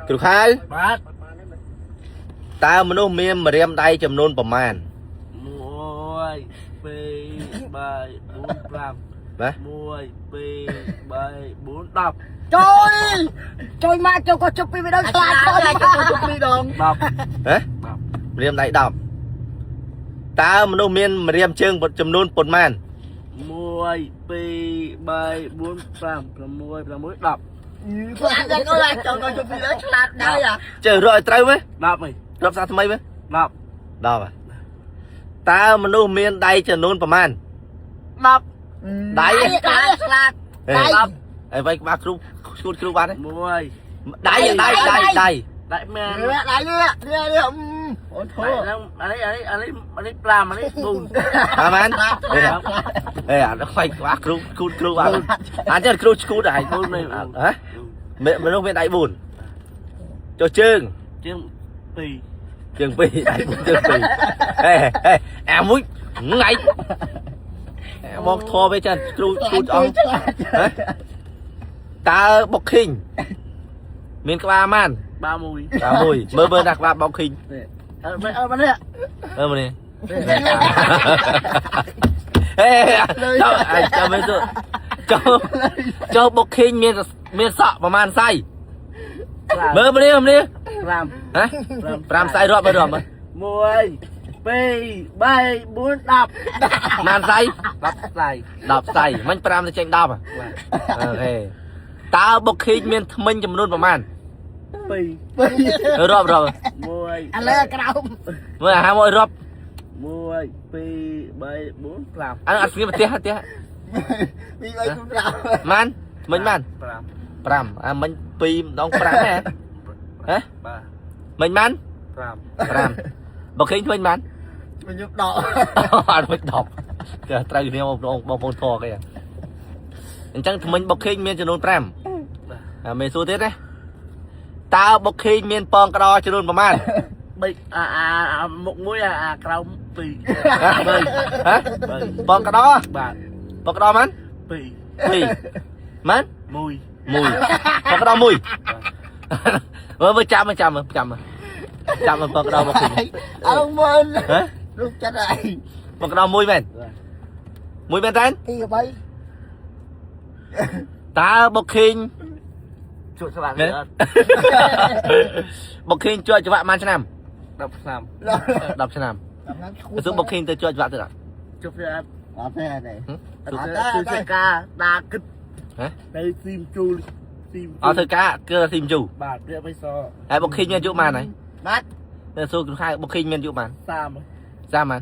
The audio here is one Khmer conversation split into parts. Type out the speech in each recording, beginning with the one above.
គ្រូខៅ បាទ តើមនុស្សមានម្រាមដៃចំនួនប្រមាណ 1 2 3 4 5 បាទ 1 2 3 4 10 ចូលចូលមកចូលក៏ជប់ពីរដងខ្លាចខន ជុំពីរដង 10 ហ៎ 10 ម្រាមដៃ10តើមនុស្សមានម្រាមជើងចំនួនប៉ុន្មាន 1 2 3 4 5 6 6 10 ខ្លាចយ៉ាងក៏ចូលក៏ជុំពីរដងឆ្លាតដែរអា ជើងរកឲ្យត្រូវមើល 10អី រាប់សាថ្មីមើល 10 10ហ៎តើមនុស្សមានដៃចំនួនប្រមាណ 10 ដៃ ឆ្លាតឆ្លាត ដៃអីវ៉ៃក្បាលគ្រូឈួតគ្រូបានទេ 1 ដៃដៃដៃដៃ ដៃមែន នេះដៃនេះនេះនេះអូនធូ ដៃហ្នឹងអានេះអានេះអានេះអានេះ5អានេះ4 ប្រមាណអេអានេះខ្វាយក្បាលគ្រូគូតគ្រូបានអញ្ចឹងគ្រូឈួតហើយ 4នេះ ហ៎មនុស្សមានដៃ4ចុះជើង ជាង2 ជើង2ដៃ4ជើង2ហេហេអាមួយថ្ងៃមកធေါ်ပဲចាគ្រូឈួតអស់ ឆ្លាត ហ៎តើបុកឃីងមានក្បាលម៉ាន 3 1 ក្បាលមួយមើលមើលណាក្បាលបុកឃីង អើអើមកនេះ មើលមកនេះហេចូលចាំមើលទៅចូលចូលបុកឃីងមានមានសក់ប្រហែលសៃមើលមកនេះមកនេះ 5 ហ៎5សៃរាប់មើលរាប់មើល 1 2 3 4 10 ប្រហែលសៃ 10ស្លៃ 10សៃមិញ5ទៅចេញ10អូខេតើបុកឃីងមានថ្មិញចំនួនប្រហែល 2 រាប់រាប់ 1 ឥឡូវក្រោម មើលអាហារមករាប់ 1 2 3 4 5 អាអត់ស្ងៀមផ្ទះផ្ទះ ពី3 4 5 ម៉ានមិញម៉ាន 5 5អាមិញ2ម្ដង5ហ៎ហ៎ បាទ មិញម៉ាន 5 5បើឃើញមិញម៉ាន ខ្ញុំដក អត់មិញ10គេត្រូវគ្នាបងប្អូនបងប្អូនធរគេអញ្ចឹងថ្មិញបុកខេងមានចំនួន5អាមេសួរទៀតណាតើបុកខេងមានពងក្តរចំនួនប្រមាណ 3អាអាមុខមួយអាក្រោម2 ហ៎ពងក្តរ បាទ ពងក្តរម៉ាន 2 2ម៉ាន 1 1ពងក្តរ1មើលមើលចាំចាំចាំចាំពងក្តរមកឃើញ អើមើល ហ៎ រូបចិត្តអី ពងក្តរមួយមែនមួយមែនតើ ទី3 តើបុកខេង ជួបស្លាប់ មែន អត់ បុកខេងជាប់ច្បាក់ប៉ុន្មានឆ្នាំ 10ឆ្នាំ 10ឆ្នាំ តាមឈួ ទៅបុកខេងទៅជាប់ច្បាក់ទៅអត់ ជប់ទេអត់ អត់ទេអត់ទេ អត់ទេគឺការដាគិត ហ៎ ទៅស៊ីមជូលស៊ីម អត់ធ្វើការគឺស៊ីមជូ បាទវាបៃស ហើយបុកខេងមានអាយុប៉ុន្មានហើយ បាទ ទៅសួរគ្រូខៅបុកខេងមានអាយុប៉ុន្មាន 30 30ប៉ុន្មាន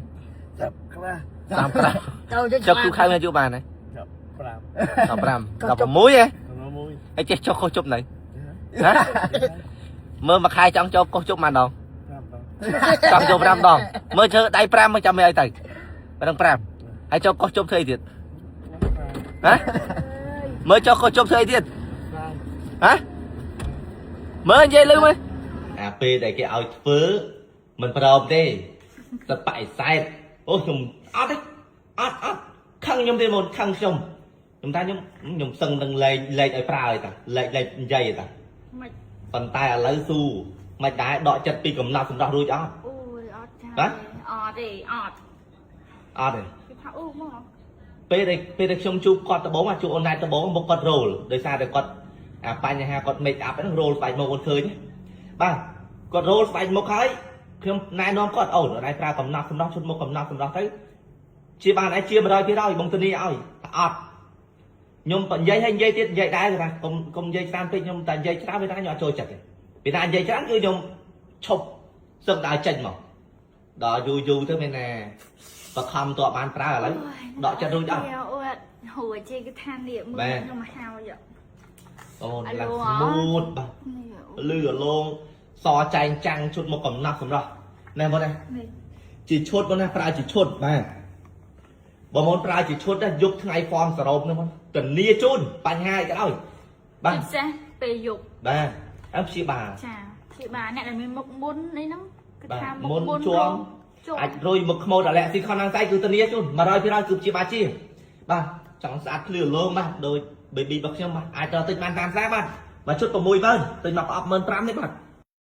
ចាប់ខ្លះ 30ខ្លះ ចូល ចុះគ្រូខៅមានអាយុប៉ុន្មានហើយ ចាប់5 15 16ហ៎ 6 ហើយចេះចុះខុសជប់ណៃហ៎មើលមួយខែចង់ចូលកុសជប់ប៉ុន្មានដង 5ដង ចង់ចូល5ដងមើលជើដៃ5មើលចាំមិនអីទៅប៉ណ្ណឹង5ហើយចូលកុសជប់ធ្វើអីទៀតហ៎មើលចូលកុសជប់ធ្វើអីទៀត ហ៎មើលនិយាយលឺមើលអាពេលដែលគេឲ្យធ្វើមិនព្រមទេតែបិសេធអូខ្ញុំអត់ទេអត់អត់ខឹងខ្ញុំទេមុនខឹងខ្ញុំខ្ញុំថាខ្ញុំខ្ញុំសឹងនឹងលែងលែងឲ្យប្រើឲ្យតាលែងលែងនិយាយឲ្យតា មិន ប៉ុន្តែឥឡូវស៊ូមិនដែរដកចិត្តពីកំណត់សម្រាប់រួចអត់ អូយអត់ចា បាទ អត់ទេអត់ អត់ទេ គេថាអូមក ពេលដែលខ្ញុំជួបគាត់ដំបូងអាជួបអូនណែតដំបូងមកគាត់រោលដោយសារតែគាត់អាបញ្ហាគាត់ make up ហ្នឹងរោលស្បែកមុខអូនឃើញទេបាទគាត់រោលស្បែកមុខហើយខ្ញុំណែនាំគាត់អូនអូនឯងប្រើកំណត់សម្រាប់ឈុតមុខកំណត់សម្រាប់ទៅជាបានឯងជា100%បងធានាឲ្យថាអត់ខ្ញុំបើនិយាយហើយនិយាយទៀតនិយាយដែរថាកុំកុំនិយាយច្រើនពេកខ្ញុំតែនិយាយច្រើនវាថាខ្ញុំអត់ចូលចិត្តទេពេលណានិយាយច្រើនគឺខ្ញុំឈប់សឹងដល់ចេញមកដល់យូរយូរទៅមានណាបខំតបបានប្រើឥឡូវដកចិត្តរួចអត់ អូយហួជេគេថានេះមើ បាទ លខ្ញុំមកហើយ អូន អាឡូ ឡើងស្មូតបាទ នេះ លឺអាឡងសចែងចាំងឈុតមកកំណត់សម្រាប់ណែបងណា នេះ ជាឈុតបងណាប្រើជាឈុតបាទបងប្អូនប្រើជាឈុតណាយប់ថ្ងៃហ្វមសរោបហ្នឹងបងធានាជូនបញ្ហាអីក៏ដោយបាទ ពិសេសពេលយប់ បាទអើព្យាបាល ចាព្យាបាលអ្នកដែលមានមុខមុនអីហ្នឹងគឺ បាទ ថា មុន មុខមុន ជាប់ ជាប់ អាចរុយមកខ្មោចអាឡែស៊ីខនខាងស្អែកគឺធានាជូន100%គឺព្យាបាលជាបាទចង់ស្អាតភ្លឺអាឡងបាទដូច baby របស់ខ្ញុំបាទអាចរកទិញបានតាមផ្សារបាទ មួយឈុត60000ទិញមកប្រអប់15000នេះបាទ។